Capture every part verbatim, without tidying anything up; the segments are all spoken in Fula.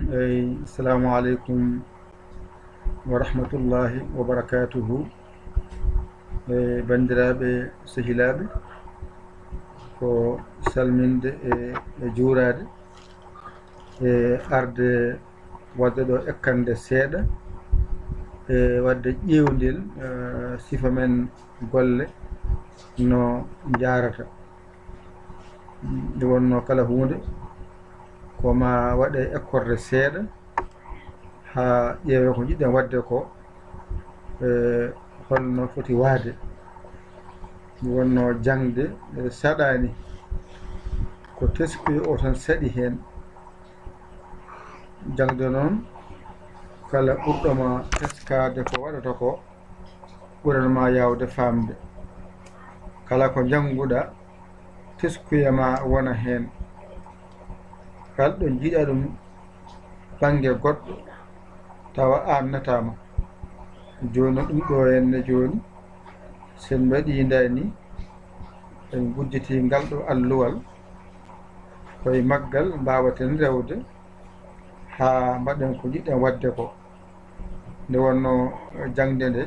Eyi, assalamu aleykum wa rahmatullahi wa barakatuhu. E, banndiraaɓe, sehilaaɓe, ko salminde e, e juuraade, e arde waɗde ɗo ekkande seeɗa, e waɗde ƴeewndel, e, sifa men golle no njaarata. Nde wonnoo kala huunde ko ma waɗe ekkorde seeɗa, haa ƴeewe ko njiɗɗen waɗde ko, e holno foti wahde. Nde wonnoo jaŋde, e, saɗaani, ko teskuyo o tan saɗi heen. Jaŋde noon, kala ɓurɗo ma teskaade ko waɗata ko, ɓuran ma yaawde faamde. Kala ko njannguɗa, teskuya ma wona heen. Kala ɗo njiɗa ɗum bannge goɗɗo, tawa aannataama. Jooni ɗum ɗo henne jooni, so en mbaɗii ndaa ni, en gujjitii ngal ɗo alluwal, koye maggal mbaawaten rewde haa mbaɗen ko njiɗɗen waɗde ko. Nde wonnoo jaŋde nde,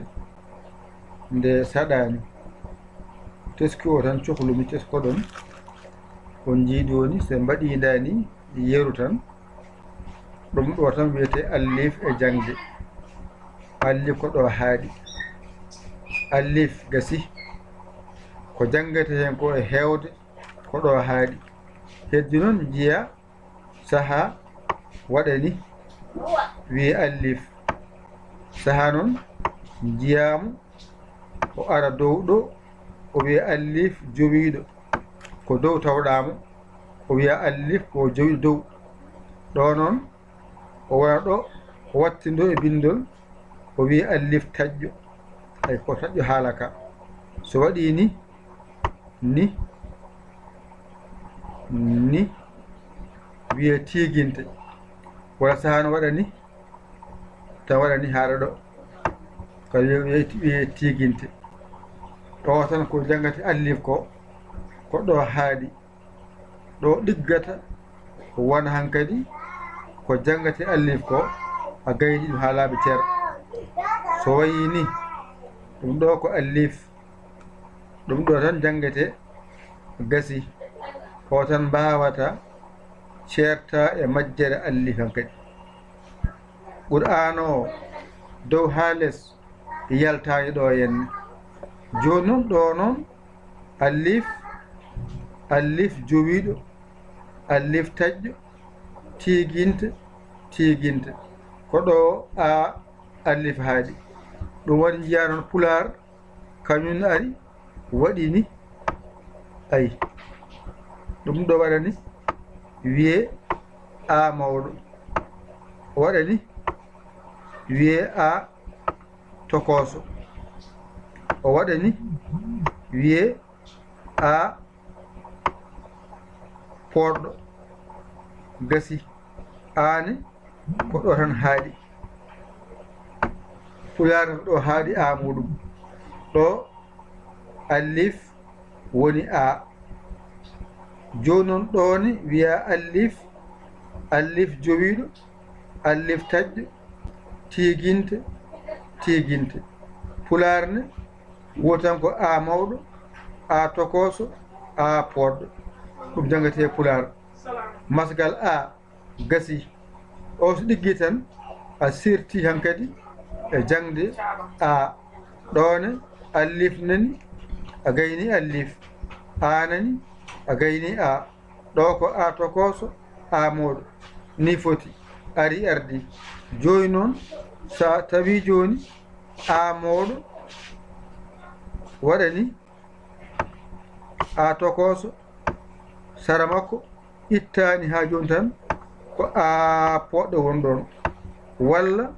nde saɗaani. Teski o tan cohlumi teskoɗon. On njii jooni, so en mbaɗii ndaa ni yeru tan. Ɗum ɗo tan wiyetee allif e jaŋde. Allif ko ɗo haaɗi. Allif gasi. Ko janngete heen ko e heewde, ko ɗo haaɗi. Heddi noon njiyaa sahaa waɗa ni, wiyee allif. Sahaa noon njiyaa mo, o ara dow ɗo, o wiyee allif jowiiɗo. Ko dow tawɗaa mo, o wiyaa allif ko jowiiɗo dow. Ɗo noon, o wona ɗo, o wattindoo e binndol, o wiyee allif taƴƴo. Ay, ko taƴƴo haala ka. So waɗii ni, ni, ni, wiyee tiiginte. Walla sahaa no waɗa ni, tan waɗa ni haara ɗo. Ka wiyee, wiyee, wiyee tiiginte. Ɗo tan ko janngate allif ko, ko ɗo haaɗi. Ɗo ɗiggata wona hankadi ko janngate allif ko, a gayni ɗum haa laaɓi cer. So wayii ni, ɗum ɗo ko allif, ɗum ɗo tan janngete, gasi, ko tan mbaawata ceerta e majjere allif hankadi. Qur'aana o, dow haa les, yaltaani ɗo henne. Jooni noon, ɗo noon, allif, allif jowiiɗo, allif taƴƴo, tiiginte, tiiginte. Ko ɗo a allif haaɗi. Ɗum waɗi njiyaa noon pulaar, kañum ari, waɗi ni. Ay. Ɗum ɗo waɗa ni, wiyee a mawɗo. O waɗa ni, wiyee a tokooso. O waɗa ni, wiyee a poɗɗo. Gasi. Aane, ko ɗo tan haaɗi. Pulaar ko ɗo haaɗi a muɗum. Ɗo allif woni a. Jooni noon ɗo ne wiyaa allif, allif jowiiɗo, allif taƴƴo, tiiginte, tiiginte. Pulaar ne, woo tan ko a mawɗo, a tokooso, a poɗɗo. Ɗum janngetee pulaar. Masgal a. Gasi. O so ɗiggi tan, a sirti hankadi e jaŋde a. Ɗo ne, allif nani, a gayni allif. A nani, a gayni a. Ɗo ko a tokooso, a mawɗo. Ni foti, ari ardi. Jooni noon, so a tawi jooni, a mawɗo waɗa ni, a tokooso, sara makko ittaani haa jooni tan, ko a poɗɗo won ɗoon. Walla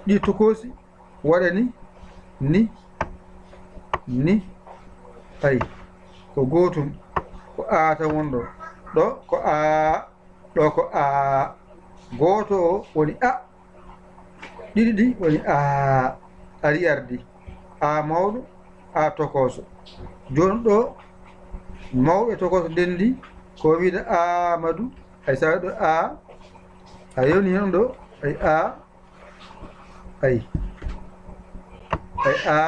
ɗi tokoosi waɗa ni, ni, ni, ay, ko gootum, ko a tan won ɗo. Ɗo ko a, ɗo ko a. Gooto o woni a. Ɗiɗi ɗi woni a, ari ardi. A mawɗo, a tokooso. Jooni ɗo, mawɗo e tokooso ndenndi, ko wiyde Aamadu, hay so a ɗo a, A yoni heen ɗo, ay a, ay, ay a,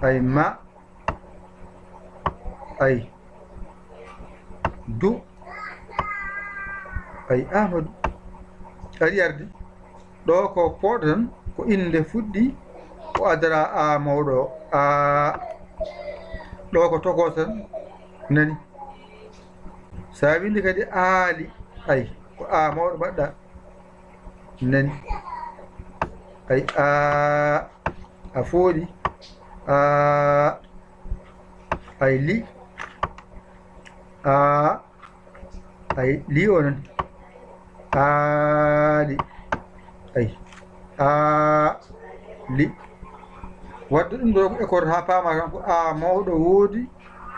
ay ma, ay du, ay Amadou. Ari ardi. Ɗo ko pooɗo tan, ko innde fuɗɗi, ko adara a mawɗo o, a. Ɗo ko tokooso tan, nani. So a winndi kadi aali, ay, ko a mawɗo mbaɗɗa, nani. Ay, a, a fooɗi, a, ay, li, a. Ay, li o noon. Aali. Ay. Aali. Wadde ɗum ɗo ko école haa paama tan ko a mawɗo woodi,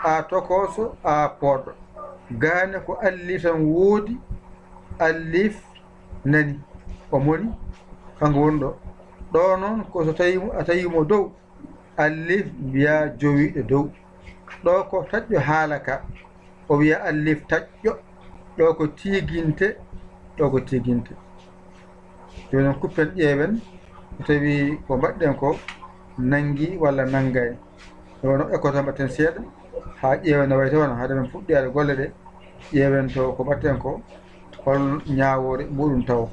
a tokooso, a pooɗɗo. Gaane ko allif tan woodi, allif nani. O moni, kanko woni ɗo. Ɗo noon ko so tawi mo, a tawi mo dow, allif mbiya jowiiɗo dow. Ɗo ko taƴƴo haala ka. O wiya allif taƴƴo. Ɗo ko tiiginte, ɗo ko tiiginte. Jooni noon kuppen ƴeewen so tawi ko mbaɗɗen ko nanngi walla nanngaani. Ɗo no école tan mbaɗten seeɗa haa ƴeewen no wayi wano hade men fuɗɗoyaade golle ɗe. Ƴeewen to ko mbaɗten ko hol ñaawoore muɗum tawo.